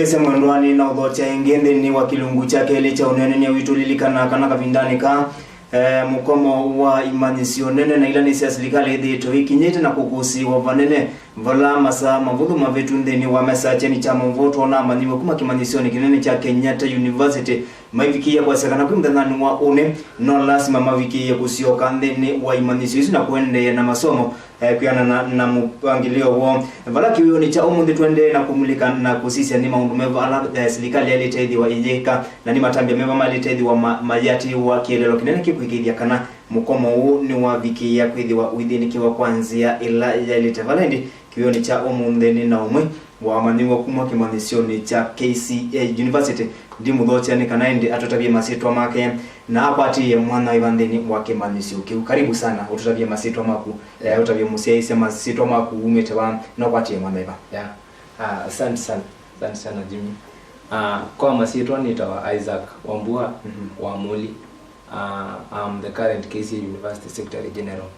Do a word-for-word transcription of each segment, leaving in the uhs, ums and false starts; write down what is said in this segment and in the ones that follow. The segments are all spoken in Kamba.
Ese mwendwani na ũthokya ĩngĩ nthĩnĩ wa kĩlungu kya kelĩ kya ũneenany'a witũ. Lilikana kana kavindanĩ ka, eh, mũkomo wa imanyĩsyo nene na ila nĩ sya silikalĩ ĩthĩĩtwe ĩkinyĩte na kũkũsĩĩwa vanene, vala masaa mavũthũ mavĩtu nthĩnĩ wa mesa kyeni kya maũvoo twona amanyĩw'a kuma kĩmanyĩsyonĩ kĩnene kya Kenyatta University maivikĩĩa kwasya kana kwĩ mũthenyanĩ wa ũnĩ, no lasima mavikĩĩe kũsyoka nthĩnĩ wa imanyĩsyo isu na kũendeea na masomo, eh, kwĩanana na mũvangĩlĩo woo. Vala kĩwĩonĩ kya ũmũnthĩ tũendee na kũmulĩka na kũsisya nĩ maũndũ meva ala, eh, silikalĩ yaĩlĩte ĩthĩwa ĩyĩka, na nĩ matambya meva maĩlĩte ĩthĩwa ma-, mayĩatĩĩwa kĩeleelo kĩnene kĩkwĩkĩĩthya kana mũkomo ũũ nĩwavikĩĩa kwĩthĩwa ũithĩnĩkĩwa kwa nzĩa ĩla yaĩlĩte. Vala ĩndĩ kĩwĩonĩ kya ũmũnthĩ nĩ na ũmwe wa amanyĩw'a kuma kĩmanyĩsyonĩ kya K C A University. Ndimũthokya nĩ kana ĩndĩ atũtavye masyĩtwa make na akwatĩĩe mwanya wĩva nthĩnĩ wa kĩmanyĩsyo kĩu. Karibu sana, ũtũtavye masyĩtwa maku, eh, ũtavye mũsyaĩĩsya masyĩtwa maku, umĩte va, na ũkwatĩĩe mwanya wĩva? Yeah. Ah, asante sana. Asante sana, Jimmy. Ah, kwa masyĩtwa nĩtawa Isaac Wambua, mhm, wa Muli. Ah, I'm the current K C A University Secretary General.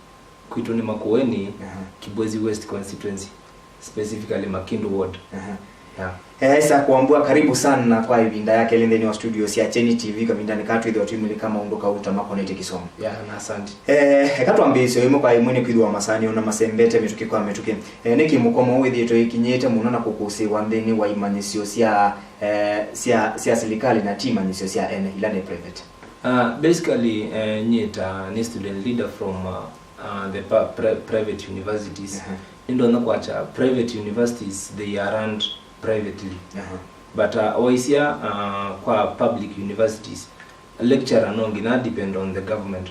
Kwitũ nĩ Makueni, aha, Kibwezi West Constituency, specifically Makindu Ward. Aha. Yeah. Eh, Isaac Wambua, karibu sana kwa ĩvinda ya kelĩ nthĩnĩ wa studio sya Kyeni T V, kavindanĩ ka twĩthĩwa twĩmulĩka maũndũ kauta makonetye kĩsomo. Yeah, na asante. Eh, eka twambĩĩsye ĩmwe kwa ĩmwe nĩ kwĩthĩwa masaa nĩ ona masembete mĩtũkĩ kwa mĩtũkĩ. Eh, nĩkĩ mũkomo ũũ wĩthĩĩtwe ĩkinyĩte mũno na kũkũsĩĩwa nthĩnĩ wa imanyĩsyo sya, eh, sya, sya silikalĩ na ti imanyĩsyo sya ene, ila nĩ private? Ah, basically, eh, nyie ta nĩ student leader from, uh, uh, the pa-, pri-, private universities. Aha. Nĩndonya kwasya private universities, they are run privately. Aha. But, uh, waisya, uh, kwa public universities, lecturer no nginya depend on the government.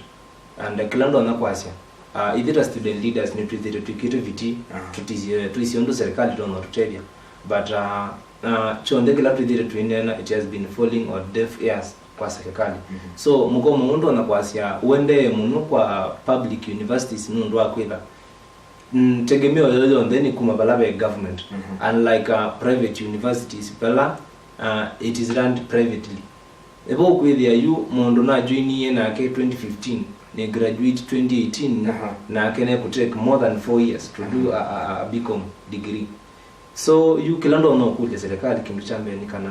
And, uh, kĩla ndonya kwasya, uh, ithyĩ ta student leaders nĩtwĩthĩĩtwe twĩkĩte viti, aha, tũtisye, tũisye ũndũ serikali ĩtonya ũtũtethya. But, uh, uh, kyonthe kĩla twĩthĩĩtwe twĩneena, it has been falling on deaf ears kwa serikali. Mhm. So, mũkomo ũũ ndonya kwasya ũendee mũno kwa public universities nũndũ wa kwĩtha, mm, tegemeo yoo yonthe nĩ kuma vala ve government. Mhm. Unlike, uh, private universities, vala, uh, it is run privately. Ĩvo ũkwĩthĩa yu mũndũ najoinie nake twenty fifteen, nĩ graduate twenty eighteen, aha, nake nekũtake more than four years to do, aha, a, a, a B Com degree. So, yu kĩla ndonya ũkũlya serikali, kĩndũ kya mbee nĩ kana,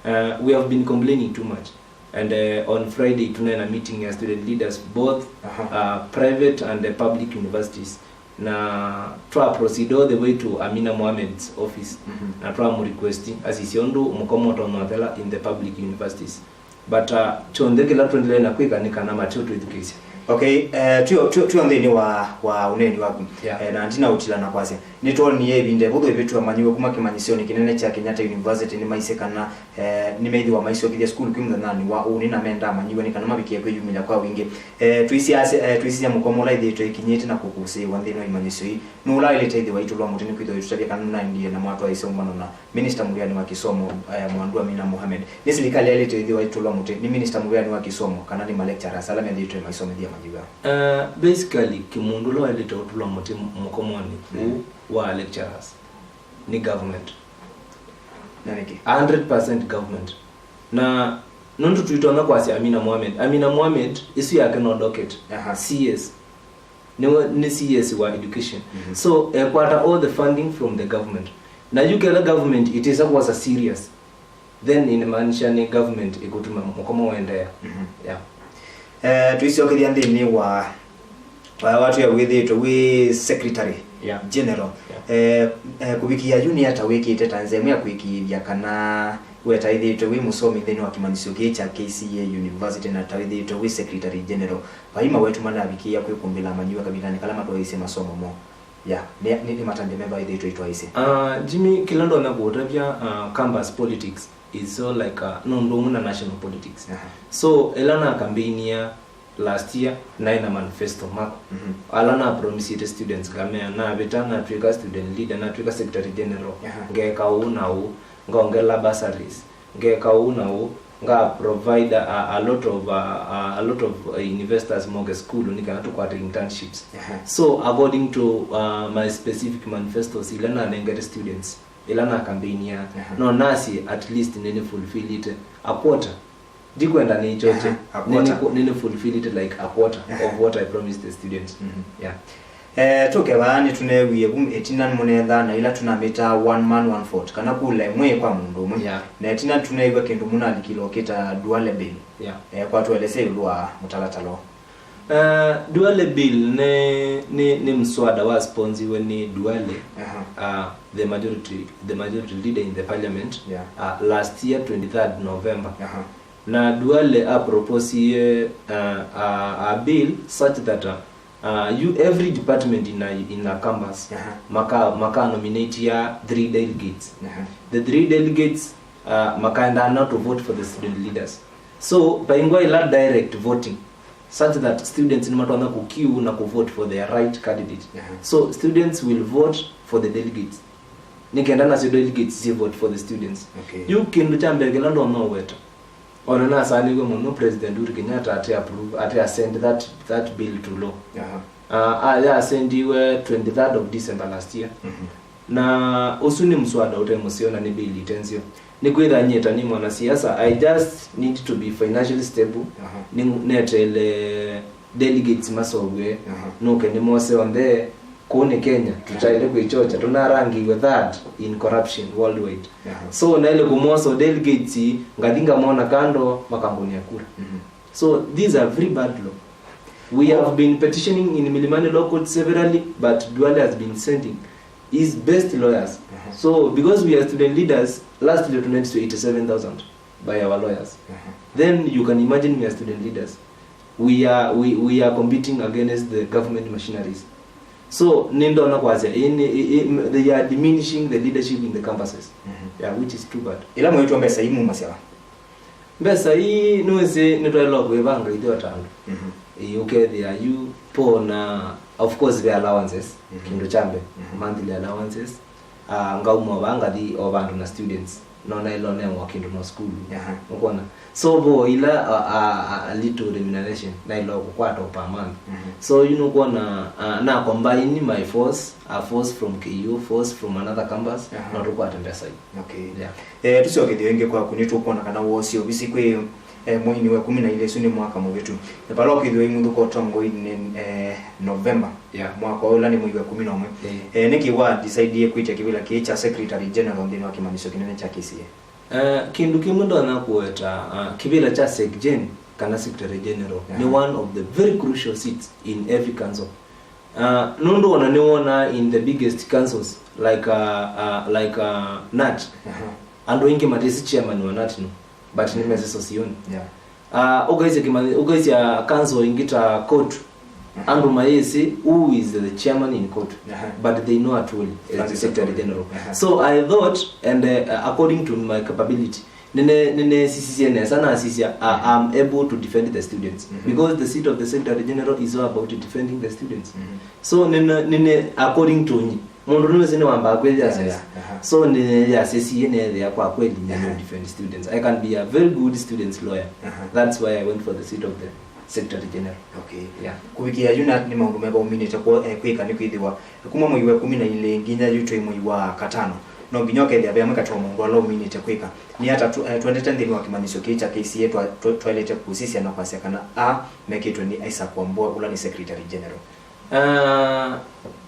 uh, we have been complaining too much. And, uh, on Friday tũneena meeting ya student leaders, both, aha, uh, private and, uh, public universities. Na twa proceed all the way to Amina Mohamed's office. Mhm. Na twa mũ request asisye ũndũ mũkomo ũtonya ũthela in the public universities. But, uh, kyonthe kĩla tũendelee na kwĩka nĩ kana mate ũtwĩthukĩĩsya. Okay, eh, twĩ o, twĩ o, twĩ o nthĩnĩ wa, wa ũneeni waku. Yeah. Eh, na ndina ũtila na kwasya, nĩtwonie ĩvinda ĩvũthũ ĩvĩtu amanyĩw'a kuma kĩmanyĩsyonĩ kĩnene kya Kenyatta University nĩmaisye kana, eh, nĩmethĩwa maisokethya sukulu kwĩ mũthenyanĩ wa ũnĩ na mendaa amanyĩw'a nĩ kana mavikĩe kwĩyumĩlya kwa wingĩ. Eh, tũisisya, eh, tũisisya mũkomo ũla ĩthĩĩtwe ĩkinyĩte na kũkũsĩĩwa nthĩnĩ wa imanyĩsyo ii, nũũ ũla waĩlĩte ĩthĩwa aitũlwa mũtĩ nĩkwĩthĩwa ĩtũtavya kana nũnaendie na mwatwaĩĩsya ũmbano na Minista mũvĩanĩ wa kĩsomo, eh, Mwandu Amina Mohamed. Nĩ silikalĩ yaĩlĩte ĩthĩwa ĩtũlwa mũtĩ nĩ minista mũvĩanĩ wa kĩsomo kana nĩ ma lecturers ala methĩĩtwe maisomethya amanyĩw'a? Uh, basically, kĩmũndũ ũla waĩlĩte ũtũlwa mũtĩ mũkomonĩ, mm, ũũ wa lecturers nĩ government. Na nĩkĩ? A hundred percent government. Na nũndũ tũitonya kwasya Amina Mohamed, Amina Mohamed, ĩsu yake no docket. Aha. C S. Nĩwe, nĩ C S wa education. Mhm. So, ekwata all the funding from the government. Na yu kethwa government ĩtĩsa kwosa serious, then inamaanisha nĩ government ĩkũtuma mũkomo ũendeea. Mhm. Yeah. Eh, tũisyokethya nthĩnĩ wa, wa, watwĩa wĩthĩĩtwe wĩ secretary, yeah, general. Yeah. Eh, eh, kũvikĩa yu nĩ ata wĩkĩte ta nzĩa ĩmwe ya kũĩkĩĩthya kana we ta wĩthĩĩtwe wĩ mũsomi nthĩnĩ wa kĩmanyĩsyo kĩĩ kya K C A University na ta wĩthĩĩtwe wĩ secretary general, vai mawetu manavikĩĩa kwĩkũmbĩla amanyĩw'a kavindanĩ kala matwaĩĩsye masomo moo? Ya, nĩ, nĩ, nĩ matambya meva ĩthĩĩtwe ĩtwaĩĩsye? Ah, Jimmy, kĩla ndonya kũũtavya, ah, campus politics is so like, ah, no ũndũ ũmwe na national politics. Aha. So, ĩla nakambĩinia last year, naĩ na manifesto makwa. Mhm. Ala napromisĩte students ngamea, navĩta, natw'ĩka student leader, natw'ĩka secretary general, aha, ngeeka ũũ na ũũ, ngaongela bursaries, ngeeka ũũ na ũũ, nga provide a, a lot of, uh, a, a lot of, uh, investors moke sukulu nĩ kana tũkwate internships. Aha. So according to, uh, my specific manifestos ila nanengete students ila nakambĩinia, aha, no nasye at least nĩnĩ fulfillĩte a quarter. Ndikwenda nĩ choche. Aha, a quarter. Nĩnĩ, nĩnĩ fulfillĩte like a quarter, aha, of what I promised the students. Mhm. Yeah. Eh, tũke vaa nĩtũneewie vu ĩtina mũnetha na ila tũnamĩtaa one man, one vote, kana kula ĩmwe kwa mũndũ ũmwe. Yeah. Na ĩtina tũneew'a kĩndũ mũnalikile ũkĩta Duale Bill. Yeah. Eh, kwa tũelesye ĩũlũ wa mũtalatala ũũ. Uh, Duale Bill nĩ, nĩ, nĩ mswada wa sponsiwe nĩ Duale, aha, uh, the majority, the majority leader in the parliament, yeah, uh, last year twenty-third November. Aha. Na Duale a proposie, uh, a, a bill such that, uh, uh, you, every department in a, in a campus, aha, maka, maka nominate ya three delegates. Aha. The three delegates, uh, makaenda not to vote for the student leaders. So vaingwa ila direct voting such that students nĩmatonya kũkiu na kũvote for their right candidate. Aha. So students will vote for the delegates. Nĩ kenda nasyo delegates si vote for the students. Okay. Yu kĩndũ kya mbee kĩla ndonya ũweta, ona nasanĩw'e mũno President Uhuru Kenyatta ate approve, ate asend that, that bill to law. Aha. Uh, ayasendiwe twenty-third of December last year. Mhm. Na ũsu nĩ mswada ũte mũseo na nĩ bill ite nzeo. Nĩkwĩtha nyie ta nĩ mwanasiasa, I just need to be financially stable. Aha. Nĩ, neteele delegates masovwe, aha, nũke nĩmose onthe kũũ nĩ Kenya, tũtaĩle kwĩkyokya, tũnarangiwe third in corruption worldwide. Aha. So naĩle kũmosa delegates, ngathi ngamona kando, makambũnĩa kura. Mhm. So these are very bad law. We have been petitioning in Milimani Law Court severally, but Duale has been sending his best lawyers. Uh-huh. So because we are student leaders, lastly tunaendiswa eighty-seven thousand by our lawyers. Uh-huh. Then you can imagine we are student leaders. We are, we, we are competing against the government machineries. So nĩndona kwasya, in, in, they are diminishing the leadership in the campuses. Mm-hmm. Yeah, which is too bad. Ila mwĩtwa mbesa imu masyawa. Mbesa ii nĩwĩsĩ nĩtwaĩlwa kwĩvanga ithyĩ o ta andũ. Mhm. Ĩĩ, ũkethĩa yu po na, of course, ve allowances, mhm, kĩndũ kya mbee, mhm, monthly allowances. Ah, ngauma o vaa ngathi o vandũ na students, no naĩlwa newa kĩndũ no sukulu. Aha. Ũkwona? So vo ila, a, a, a, a little remuneration naĩlwa kũkwata o per month. Mhm. So yu nũkwona, ah, na combine my force, a force from K U, force from another campus, aha, no tũkwate mbesa ii. Okay. Yeah. Eh, tũsyokethye ĩngĩ kwaku, nĩtũkwona kana wosie ovisi kwĩ, eh, mweinĩ wa ĩkũmi na ilĩ, ũsu nĩ mwaka mũvĩtu. Eh, vala ũkĩthĩwa imũthũka ũtongoinĩ, eh, November, yeah, mwaka ũla nĩ mwei wa ĩkũmi na ũmwe. Eh. Eh, nĩkĩ wa decidie kwĩtya kĩvĩla kĩĩ kya Secretary General nthĩnĩ wa kĩmanyĩsyo kĩnene kya K C A? Eh, kĩndũ kĩmwe ndonya kũweta, ah, kĩvĩla kya SecGen kana Secretary General, yeah, nĩ one of the very crucial seats in every council. Uh, nũndũ ona nĩwonaa in the biggest councils like, uh, uh, like, uh, nat, aha, andũ aingĩ matĩsĩ chairman wa nat no, but nĩmesĩ Sosioni. Yeah. Uh, ũkaisya kĩma-, ũkaisya council ingĩ ta Kotu, aha, andũ mayĩsĩ who is the chairman in Kotu, aha, but they know Atwoli as the secretary general. Aha. So I thought, and, uh, according to my capability, nĩne-, nĩneesisisye nesa, nasisya, I am able to defend the students. Mhm. Because the seat of the Secretary General is all about defending the students. Mhm. So nĩne-, nĩne-, according to nyi, mũndũ nĩwĩsĩ nĩwambaa kwĩyasĩsya. Yeah, yeah, aha. So nĩyasĩsie neethĩa kwa kweli nĩ, aha, defend students. I can be a very good students lawyer. Aha. That's why I went for the seat of the Secretary General. Okay. Yeah. Kũvikĩa yu nat nĩ maũndũ meva ũminĩte kwĩka, eh, kwĩka nĩkwĩthĩwa kuma mwei wa ĩkũmi na ilĩ nginya yu twĩ mwei wa katano, no nginya ũkethĩa ve amwe katĩ wa maũndũ ala ũminĩte kwĩka. Nĩ ata tũ-, eh, twendete nthĩnĩ wa kĩmanyĩsyo kĩĩ kya K C A twa-, twa-, twaĩlĩte kũsisya na kwasya kana a mekĩtwe nĩ Isaac Wambua, ũla nĩ Secretary General? Uh,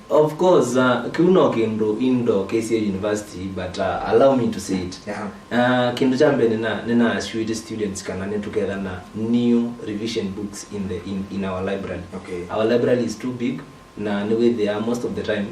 of course, uh, kĩu no kĩndũ indo K C A University, but, uh, allow me to say it. Aha. Uh, kĩndũ kya mbee nĩna, nĩna assure students kana nĩtũketha na new revision books in the, in, in our library. Okay. Our library is too big, na nĩwĩthĩaa most of the time,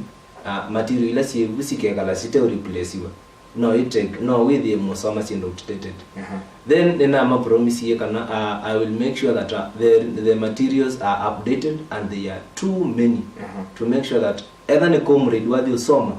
uh, material ila syĩ vu sikekala site replaciwa. No ite, no wĩthĩe mũsoma syĩndũ outdated. Aha. Then nĩnamapromisie kana, uh, I will make sure that, uh, the, the materials are updated and they are too many, aha, to make sure that etha nĩ comrade wathi ũsoma,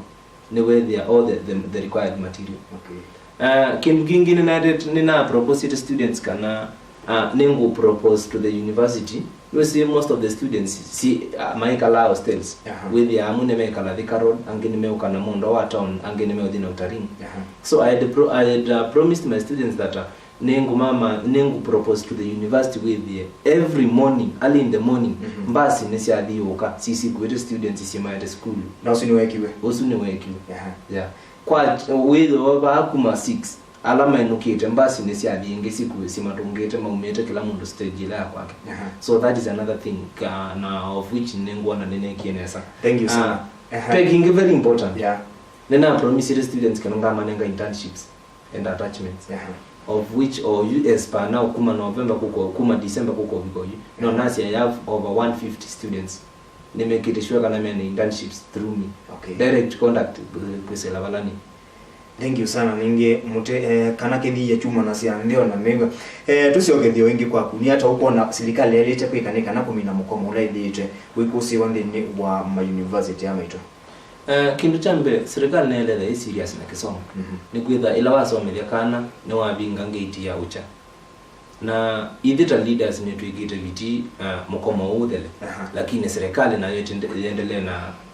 nĩwethĩa all the, the, the required material. Okay. Uh, kĩndũ kĩngĩ nĩna-, nĩna proposite students kana, uh, nĩngũ propose to the university. Nĩwĩsĩ most of the students si, uh, maikalaa hostels. Aha. Wĩthĩa amwe nĩmekala Thika Road, angĩ nĩmeũka na mũndũ wa town, angĩ nĩmeũthi na Outer Ring. Aha. So I had pro-, I had, uh, promised my students that, uh, nĩngũmama, nĩngũ propose to the university wĩthĩe every morning, early in the morning, mhm, mbasi nĩsyathiũũka, sisikuĩte students simaete sukulu. Na ũsu nĩwekiwe? Ũsu nĩwekiwe. Aha. Yeah. Kwa wĩthĩwa vaa kuma six, ala mainũkĩte, mbasi nĩsyathi ĩngĩ siku simatũngĩte maumĩte kĩla mũndũ stage ĩla ya kwake. Aha. So that is another thing, uh, na of which nĩngwona nĩnekie nesa. Thank you sana. Uh, Aha. Peg ĩngĩ very important. Yeah. Nĩnapromisire students kana ngamanenga internships and attachments. Aha. Of which o yu as per now, kuma November kuko, kuma December kuko viko yu, no, aha, nasi I have over one fifty students nĩmekĩte sure kana mena internships through me. Okay. Direct contact, eh, kwĩsĩla vala nĩ. Thank you sana. Ningĩ mũte, eh, kana kĩthiie kyumanasya nthĩ o na mĩw'a. Eh, tũsyokethye o ĩngĩ kwaku. Nĩ ata ũkwona silikalĩ yaĩlĩte kwĩka nĩ kana kũmina mũkomo ũla ĩthĩĩtwe wĩkũsĩĩwa nthĩnĩ wa mayunivasĩtĩ ya maitũ? Eh, kĩndũ kya mbee, silikalĩ nĩyaĩle ĩthĩwa yĩ serious na kĩsomo. Mhm. Nĩkwĩtha ĩla wasomethya kana nĩwavinga ngate ya ũkya. Na ithyĩ ta leaders nĩtwĩkĩte vitii, uh, mũkomo ũũ ũthele. Aha. Lakini serikali nayo ĩtende-, ĩendelee na,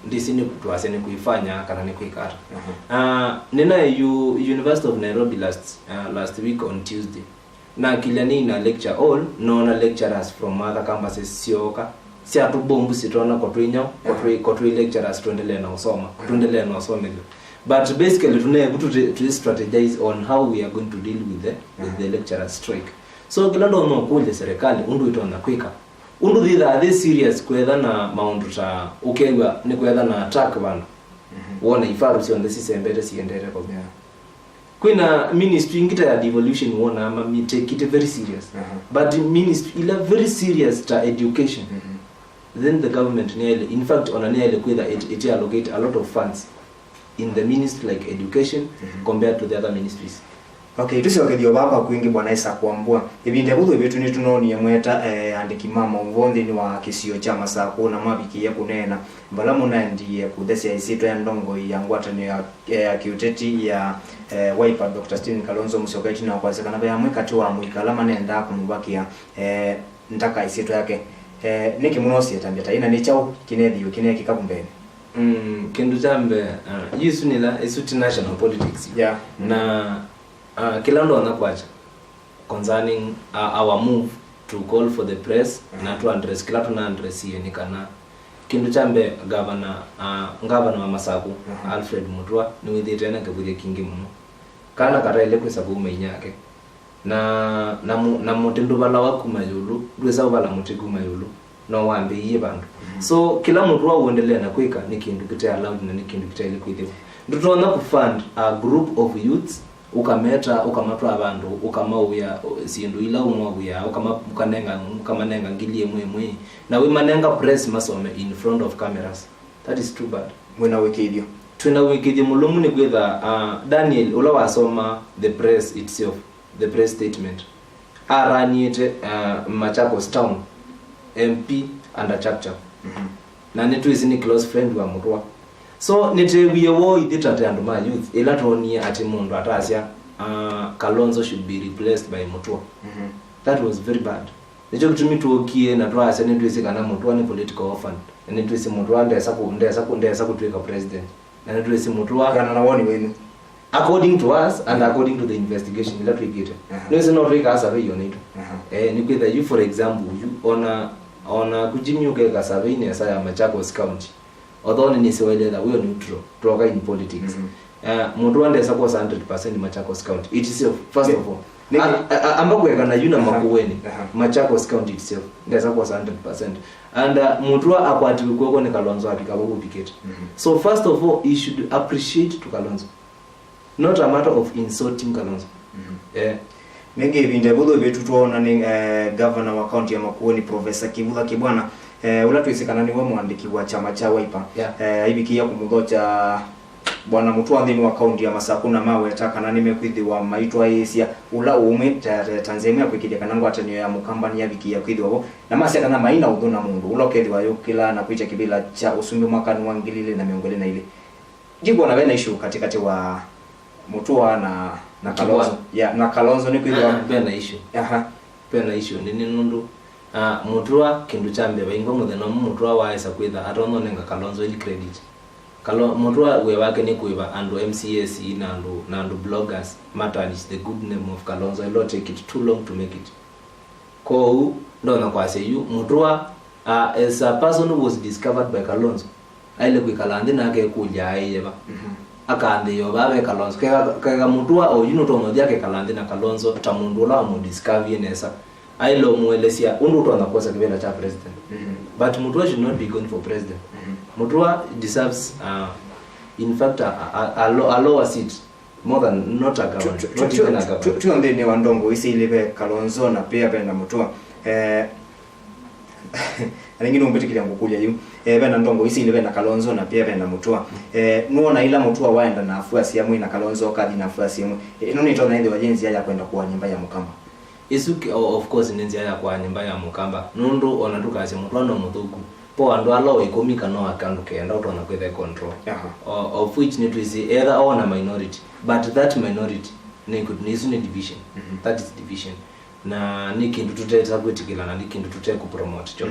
ndĩsĩ nĩ twasya nĩ kwĩfanya kana nĩ kwĩka ata. Aha. Uh, nĩnaĩ yu-, University of Nairobi last, uh, last week on Tuesday. Nakilya nĩ in a lecture hall, noona lecturers from other campuses syooka, syatũbombu sitona kotwĩ nyau, kotwĩ, kotwĩ lecturers tũendelee na ũsoma, tũendelee na ũsomethyo. But basically, tũneevu tũti, tũti strategize on how we are going to deal with the, with the lecturer strike. So, kĩla ndonya ũkũlya serikali ũndũ ĩtonya kwĩka. Ũndũ thithaa thĩ serious kwetha na maũndũ ta ũkew'a nĩ kwetha na attack vandũ. Mhm. Wona ifaru syonthe sisembete siendete kau. Yeah. Kwĩna ministry ingĩ ta ya devolution wona mamĩtekite very serious. Aha. But ministry ila very serious ta education. Mhm. Then the government nĩyaĩle, in fact, ona nĩyaĩle kwĩtha it, it allocate a lot of funds in the ministry like education, mhm, compared to the other ministries. Okay, tũsyokethye o vaa kwaku ĩngĩ, Bwana Isaac Wambua. Ĩvinda ĩvũthũ ĩvĩtu nĩtũnoonie mweta, eh, andĩki ma maũvoo nthĩnĩ wa kĩsio kya Masakũ na mavikĩie kũneena vala mũnaendie kũthesya ĩsyĩtwa ya ndongoi ya ngwatanĩo ya, ya kĩũteti ya, eh, Wiper, Doctor Stephen Kalonzo Musyoka, ĩtina wa kwasya kana ve amwe katĩ wa amũika ala manendaa kũmũvakĩa, eh, ndaka ĩsyĩtwa yake. Eh, nĩkĩ mũnoosie ĩtambya ta yĩĩ, na nĩ kyaũ kĩneethĩiwe kĩneekĩka vu mbeenĩ? Mm, kĩndũ kya mbee, uh, yu isu nĩ ila, isu ti national politics. Yeah. Na, uh, kĩla ndonya kwakya concerning, uh, our move to call for the press, mhm, na tũ address kĩla tũna addressie nĩ kana, kĩndũ kya mbee, gavana, uh, gavana wa Masakũ, mhm, Alfred Mutua, nĩwĩthĩĩte ena kĩvũthya kingĩ mũno. Kana kataĩle kwĩsa kũuma inyake. Na, na, mu-, na mũtĩ ndũvalawa kuma ĩũlũ, ndwĩsa ũvala mũtĩ kuma ĩũlũ, no wambĩĩie vandũ. Mhm. So, kĩla Mutua ũendelee na kwĩka nĩ kĩndũ kĩte allowed na nĩ kĩndũ kĩtaĩle kwĩthĩwa. Ndũtonya kũ fund a group of youths, ũkameta, ũkamatwaa vandũ, ũkamaũĩa, ũ-, syĩndũ ila ũmaũĩa, ũkama-, ũkanenga, ũkamanenga ngili ĩmwe ĩmwe, na wĩmanenga press masome in front of cameras. That is too bad. Mwĩna ũĩkĩĩthyo. Twĩna ũĩkĩĩthyo mũlũmu nĩkwĩtha, uh, Daniel, ũla wasoma the press itself, the press statement, araniĩte, uh, Machakos Town M P under Chapchap. Mhm. Na nĩtwĩsĩ nĩ close friend wa Mutua. So, nĩteewie woo ithyĩ ta, ta andũ ma youth, ĩla twonie atĩ mũndũ atasya, uh, Kalonzo should be replaced by Mutua. Mhm. That was very bad. Nĩkyo kĩtumi twookie na twaasya nĩtwĩsĩ kana Mutua nĩ political orphan. Na nĩtwĩsĩ Mutua ndesa kũ-, ndesa kũ-, ndesa kũtw'ĩka president. Na nĩtwĩsĩ Mutua. Kana na woni wenyu. According to us and according to the investigation ila twĩkĩte. Aha. Nĩwĩsĩ no twĩkaa survey ona itũ. Aha. Eh, nĩkwĩtha yu, for example, yu ona, ona kujimi ũkeka survey nesa ya Machakos County. Although nĩnĩsĩ waĩle etha wĩ o neutral, twoka in politics. Mhm. Eh, Mutua ndesa kwosa hundred percent Machakos County itself, first of all. Nĩ-, a-, a-, amba kũekana yu na Makueni, aha, Machakos County itself ndesa kwosa hundred percent. And, uh, Mutua akwatiwe kw'oko nĩ Kalonzo avika vau ũvikĩte. Mhm. So first of all, he should appreciate to Kalonzo. Not a matter of insulting Kalonzo. Mhm. Eh. Nĩngĩ ĩvinda ĩvũthũ ĩvĩtu twoona nĩ, eh, gavana wa kaunti ya Makueni, Professor Kivutha Kibwana, eh, ũla twĩsĩ kana nĩwe mũandĩki wa kyama kya Wiper, yeah, eh, aivikĩĩa kũmũthokya Bwana Mutua nthĩnĩ wa kaunti ya Masakũ, na maweta kana nĩmekwĩthĩwa maitwaĩĩsya ũla ũũmwe ta, ta, ta nzĩa ĩmwe ya kwĩkĩthya kana ngwatanĩo ya Mũkamba nĩyavikĩĩa kwĩthĩwa vo, na masya kana mai na ũthũ na mũndũ ũla ũkethĩwa ayũkĩla na kwĩtya kĩvĩla kya ũsumbĩ mwakanĩ wa ngili ilĩ na mĩongo ĩlĩ na ilĩ. Ndikwona ve na issue katĩkatĩ wa Mutua na, na Kalonzo. Kibwana. Yeah, na Kalonzo nĩkwĩthĩwa. Ah, ve na issue. Aha. Ve na issue nene nũndũ, ah, Mutua, kĩndũ kya mbee, vaingwa mũthenya ũmwe Mutua waesa kwĩtha atonya ũnenga Kalonzo any credit. Kalo-, Mutua wĩa wake nĩ kũĩva andũ M C As na andũ, na andũ bloggers ma tarnish the good name of Kalonzo. It'll take it too long to make it. Kwoou, ndonya kwasya yu, Mutua, uh, as a person who was discovered by Kalonzo, aĩle kwĩkala nthĩ na akekũlya aĩe va. Mhm. Akanthĩĩo vaa ve Kalonzo. Keka, keka Mũtua oyu nũtonya ũthi akekala nthĩ na Kalonzo ta mũndũ ũla wamũdiscovie nesa. Aĩle ũmũelesya ũndũ ũtonya kwosa kĩvĩla kya president. But Mũtua should not be going for president. Mũtua deserves, uh, in fact, a, a, a, lo- a lower seat more than, not a governor, not even a governor. Twĩ nthĩnĩ wa ndongo isi ilĩ, ve Kalonzo na pia ve na Mũtua. Eh, na ĩngĩ nũmbĩtĩkĩlya ngũkũlya yu. Eh, ve na ndongo isi ilĩ, ve na Kalonzo na pia ve na Mũtua. Eh, nũona ila Mũtua waenda na afuasi amwe na Kalonzo akathi na afuasi amwe. Eh, ĩno nĩtonya ĩthĩwa yĩ nzĩa ya kwenda kũaa nyũmba ya Mũkamba. Ĩsu ki- o- of course nĩ nzĩa ya kũaa nyũmba ya Mũkamba, nũndũ ona tũkasya Mũtua no mũthũku, po andũ ala o ĩkũmi kana o andũ kenda ũtonya kwĩtha control. Aha. O- of which nĩtwĩsĩ either o na minority, but that minority nĩ kũ- nĩ ĩsu nĩ division. That is division. Na nĩ kĩndũ tũtesa kwĩtĩkĩla na nĩ kĩndũ tũtekũpromote kyo.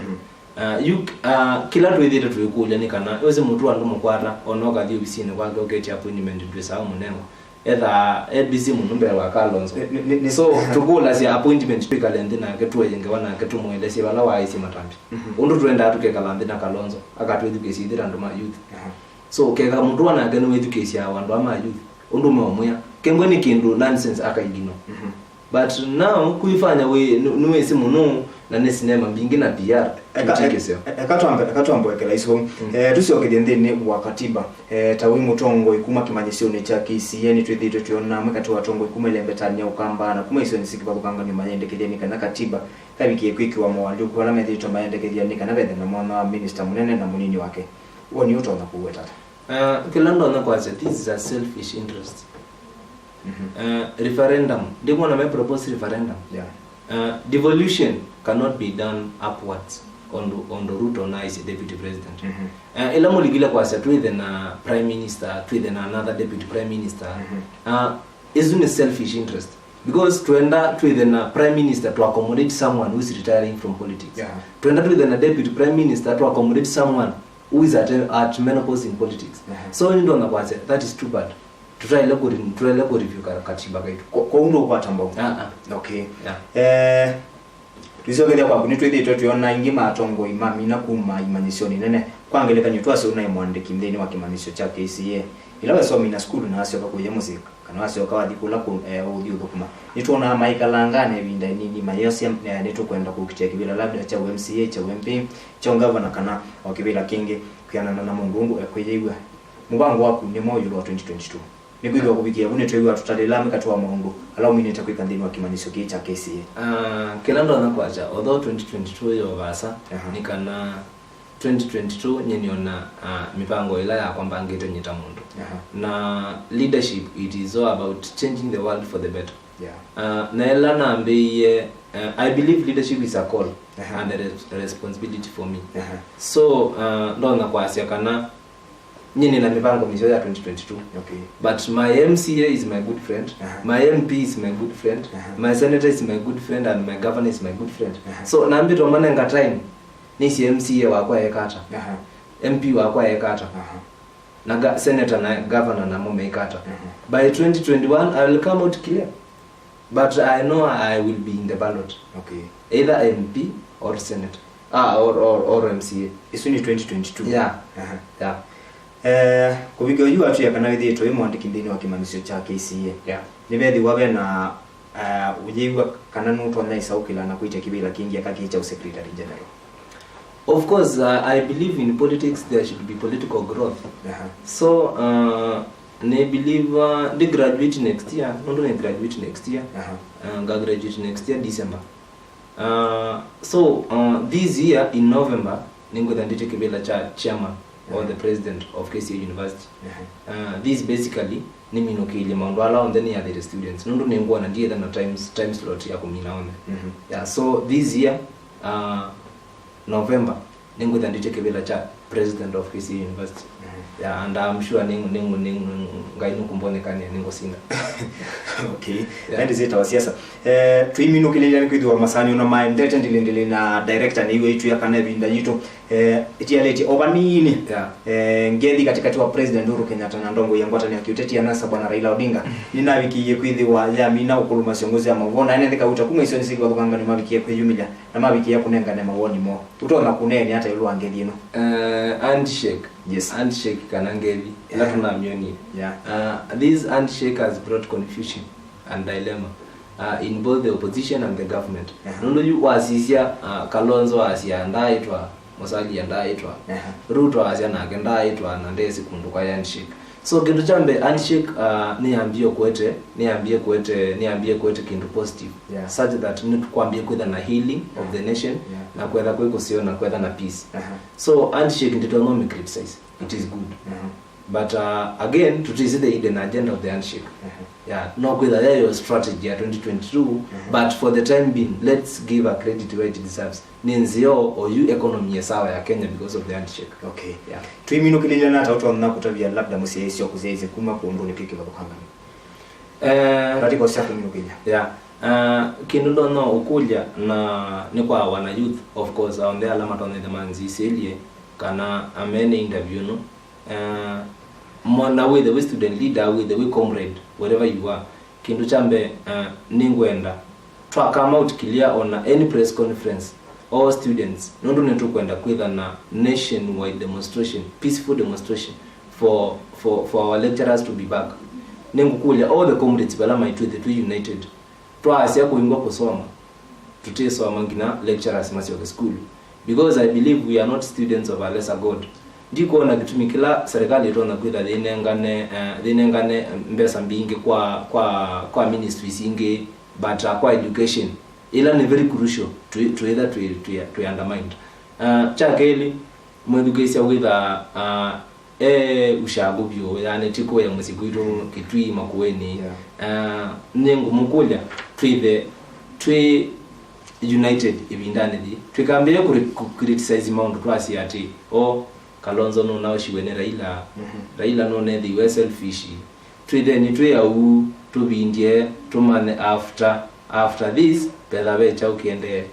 Uh, yu uh, kĩla twĩthĩte tũikũlya nĩ kana wĩsĩ Mũtua ndũmũkwata ona ũkathi ovisinĩ kwake ũketya appointment ndwĩsaa mũnengo. Ethaa e busy mũno mbee wa Kalonzo. Nĩ- nĩ- nĩ- So tũkũlasya appointment twĩkale nthĩ nake, tũe ngewa nake, tũmũelesye vala waaĩsye matambi, ũndũ twendaa tũkekala nthĩ na Kalonzo akatwĩthukĩĩsya ithyĩ ta andũ ma youth. So keka Mũtua nake nĩwĩthukĩĩsyaa andũ aa ma youth ũndũ meũmwĩa, kengwe nĩ kĩndũ nonsense aka ignore. But now kwĩfanya wĩ nĩ- nĩwĩsĩ mũno na nĩ sinema mbingĩ na P R. Eka- Tũtikĩseo. Eka twambe, eka twambe wekela isu. Eh, tũsyokethye nthĩnĩ wa katiba. Eh, ta wĩ mũtongoi kuma kĩmanyĩsyonĩ kya K C A, nĩtwĩthĩĩtwe twĩona amwe katĩ wa atongoi kuma ĩlembetanĩ ya Ũkamba na kuma isionĩ syĩ kĩvathũkangany'o mayendekethya nĩ kana katiba kavikĩe kwĩkĩwa moalyũku ala methĩĩtwe mayendekethya nĩ kana vethe na mwanya wa minista mũnene na mũnini wake. Woni ũtonya kũweta ata? Uh, kĩla ndonya kwasya, this is a selfish interest. Uh, referendum, ndikwona me propose referendum. Yeah. Uh, devolution cannot be done upwards on, on the route on is deputy president. Uh, ila mũlikile kwasya twĩthe na prime minister, twĩthe na another deputy prime minister. Uh, isu nĩ selfish interest. Because twenda twĩthe na prime minister to accommodate someone who is retiring from politics. Yeah. Twenda twĩthe na deputy prime minister to accommodate someone who is at, at menopause in politics. So nĩ ndonya kwasya that is too bad. Tũtaĩle kũri- tũtaĩle kũreview ka- katiba kaitũ. Ko- kwoou ndũkwata mbau? Ah, ah. Okay. Yeah. Eh, tũisyokethya kwaku, nĩtwĩthĩĩtwe twĩona aingĩ ma atongoi mamina kuma imanyĩsyonĩ nene. Kwa ngelekany'o, twasye ũnaĩ mũandĩki nthĩnĩ wa kĩmanyĩsyo kya K C A. Ĩla wesa ũmina sukulu na wasyoka kũya mũsyĩ, kana wasyoka wathi kũla kũ- eh, ũthi ũthũkũma, nĩtwonaa maikalanga na ĩvinda ĩnini mayĩosya, eh, nĩtũkwenda kũkitĩa kĩvĩla labda kya ũ M C A, kya ũ M P, kya ũngavana, kana o kĩvĩla kĩngĩ, kwĩanana na mũndũ ũndũ ekwĩyĩw'a. Mũvango waku nĩ mwaũ ĩũlũ wa twenty twenty-two? Nĩkwĩthĩwa kũvikĩa vu nĩtweew'a tũtalĩla amwe katĩ wa maũndũ ala ũminĩte kwĩka nthĩnĩ wa kĩmanyĩsyo kĩĩ kya K C A. Ah, kĩla ndonya kwasya, although twenty twenty-two yo vaasa, aha, nĩ kana twenty twenty-two nyie nĩona, ah, mĩvango ĩla yakwa mbangĩte nyie ta mũndũ. Aha. Na leadership, it is all about changing the world for the better. Yeah. Ah, na ĩla nambĩĩie, eh, I believe leadership is a call, aha, and a res- a responsibility for me. Aha. So, ah, ndonya kwasya kana nyie nĩna mĩvango mĩseo ya twenty twenty-two. Okay. But my M C A is my good friend. Aha. My M P is my good friend. Aha. My senator is my good friend and my governor is my good friend. Aha. So nambĩtwe manenga time, nĩsĩ M C A wakwa eka ata? Aha. M P wakwa eka ata? Aha. Na ga- senator na governor namo meika ata? Mhm. By twenty twenty-one, I will come out clear. But I know I will be in the ballot. Okay. Either M P or senator. Ah, or, or, or M C A. Isu ni twenty twenty-two. Yeah. Aha. Yeah. Eh, kũvika yu watwĩa kana wĩthĩĩtwe wĩ mũandĩki nthĩnĩ wa kĩmanyĩsyo kya K C A. Yeah. Nĩvethĩwa ve na uh, ũyĩw'a kana nũtonya ĩsaũkĩla na kwĩtya kĩvĩla kĩngĩ aka kĩĩ kya ũ Secretary General? Of course, uh, I believe in politics, there should be political growth. Aha. So, uh, nĩ believe, uh, ndi graduate next year, nũndũ nĩ graduate next year. Aha. Uh, nga graduate next year December. Uh, so, uh, this year in November, nĩngwĩtha ndĩte kĩvĩla kya chairman or the president of K C A University. Uh, this basically nĩminũkĩĩlye maũndũ ala onthe nĩathĩte students, nũndũ nĩngwona ndiĩtha na times, time slot ya kũmina onthe. Yeah, so this year, uh, November, nĩngwĩtha ndĩte kĩvĩla kya president of K C A University. Yeah, and I'm sure nĩ, nĩ, nĩ, Ngai nũkũmbonekania nĩngũsinda. Okay. Yeah. Nandi syĩtawa siasa. Eh, tũiminũkĩlĩlya nĩkwĩthĩwa masaa nĩona maendete ndĩlĩndĩlĩ na director nĩiwe itwĩa kana ĩvinda yitũ. Eh, ĩtialĩtye o vanini. Yeah. Eh, ngethi katĩkatĩ wa President Uhuru Kenyatta na ndongo ya ngwatanĩo ya kĩũteti ya NASA Bwana Raila Odinga, nĩnavikĩie kwĩthĩwa yamina ũkũlũmasya ngũsĩ ya maũvoo, na ene nthĩ kauta kuma isionĩ syĩ kĩvathũkangany'o mavikĩe kwĩyumĩlya na mavikĩe kũnengane mawoni moo. Ũtonya kũneenea ata ĩũlũ wa ngethi ĩno? Eh, handshake. Yes. Handshake kana ngevi ĩla Yeah. tũnamyonie. Yeah. Uh, this handshake has brought confusion and dilemma uh, in both the opposition and the government. Yeah. Nũndũ yu wasisya uh, Kalonzo asya ndaĩtwa, Musalia ndaĩtwa, Yeah. Ruto asya nake ndaĩtwa na ndesi kũndũ kwa handshake. So kĩndũ kya mbee, handshake uh, nĩyambie kwete nĩyambie kwete nĩyambie kwete kĩndũ positive Yeah. such that nĩtũkwambie kwĩtha na healing of the nation Yeah. na kwetha kwĩ kũseo na kwetha na peace. Aha. So handshake ndĩtonya ũmĩ criticize, it is good. Aha. But uh, again, tũtĩsĩ the hidden agenda of the handshake. Aha. Yeah, no kwĩtha yayo strategy ya twenty twenty-two, but for the time being, let's give a credit where it deserves. Nĩ nzeo oyu economy ĩ sawa ya Kenya because of the handshake. Okay. Yeah. Tũiminũkĩlĩlya nata ũtonya kũtavya labda mũsyaĩĩsya kũsyaĩĩsya kuma kũndũnĩ twĩ kĩvathũkangano? Eh, Articles sya kũminũkĩlya. Yeah. Uh, kĩndũ ndonya ũkũlya na nĩ kwa wana youth, of course, onthe ala matonya ĩthe manzisĩlye kana amene interview ĩno. Uh, mwana wĩthe wĩ student leader, wĩthe wĩ comrade, wherever you are, kĩndũ kya mbee uh, nĩngwenda twa come out clear on any press conference, all students, nũndũ nĩtũkwenda kwĩtha na nationwide demonstration, peaceful demonstration for, for, for our lecturers to be back. Nĩngũkũlya all the comrades vala maitwĩthe twĩ united. Twaasya kũingwa kũsoma, tũtĩsoma nginya lecturers masyoke sukulu, because I believe we are not students of a lesser god. Ndikwona kĩtumi kĩla serikali ĩtonya kwĩtha yĩnengane, uh, yĩnengane mbesa mbingĩ kwa, kwa, kwa ministries ingĩ, but uh, kwa education ĩla nĩ very crucial twĩ- twĩtha twĩ, twĩ, twĩ undermined. Uh, kya kelĩ, mwĩthukĩĩsya wĩtha uh, e ushago vyũ, yani ti kũya mũsyĩ kwitũ Kitui Makueni. Yeah. Uh, nĩngũmũkũlya twĩthe twĩ united ĩvindanĩ yĩĩ, twĩkambĩĩe kũri- kũ- criticize maũndũ twasya atĩ o Kalonzo nũnaoshiwe nĩ Raila, Mhm. Raila nũnethĩiwe selfish. Twĩtheni twĩ au, tũvindye, tũmanye after, after this, vetha ve kyaũ kĩendee.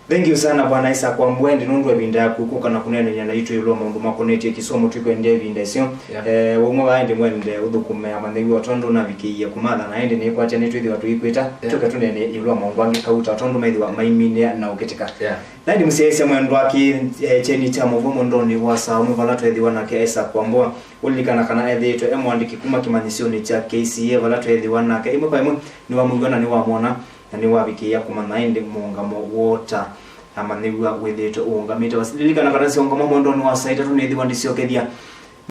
Thank you sana Bwana Isaac Wambua, ĩndĩ nũndũ wa ĩvinda yaku kũka na kũneenany'a naitũ ĩũlũ wa maũndũ makonetye kĩsomo twĩkwendea ĩvinda ĩseo. Yeah. Eh, wauma vaa ĩndĩ mwende ũthũkũme amanyĩw'a o tondũ navikĩie kũmatha, na ĩndĩ nĩkwatya nĩtwĩthĩwa tũikwĩta Yeah. tũke tũneenany'e ĩũlũ wa maũndũ angĩ kauta o tondũ methĩwa maiminĩa na ũkĩtĩka. Yeah. Na ĩndĩ mũsyaĩĩsya mwendwa kĩ eh, kyeni kya mũvwa mũndonĩ wa saa ũmwe vala tweethĩwa nake Isaac Wambua. Ũlilikana kana ethĩĩtwe e mũandĩki kuma kĩmanyĩsyonĩ kya K C A vala tweethĩwa nake ĩmwe kwa ĩmwe nĩwamwĩw'a na nĩwamwona, na nĩwavikĩĩa kũmanya ĩndĩ mũũngamo woo ta amanyĩw'a wĩthĩĩtwe ũũngamĩte. Lilikana kana syongoma mwendonĩ wa saa itatũ nĩthĩwa ndisyokethya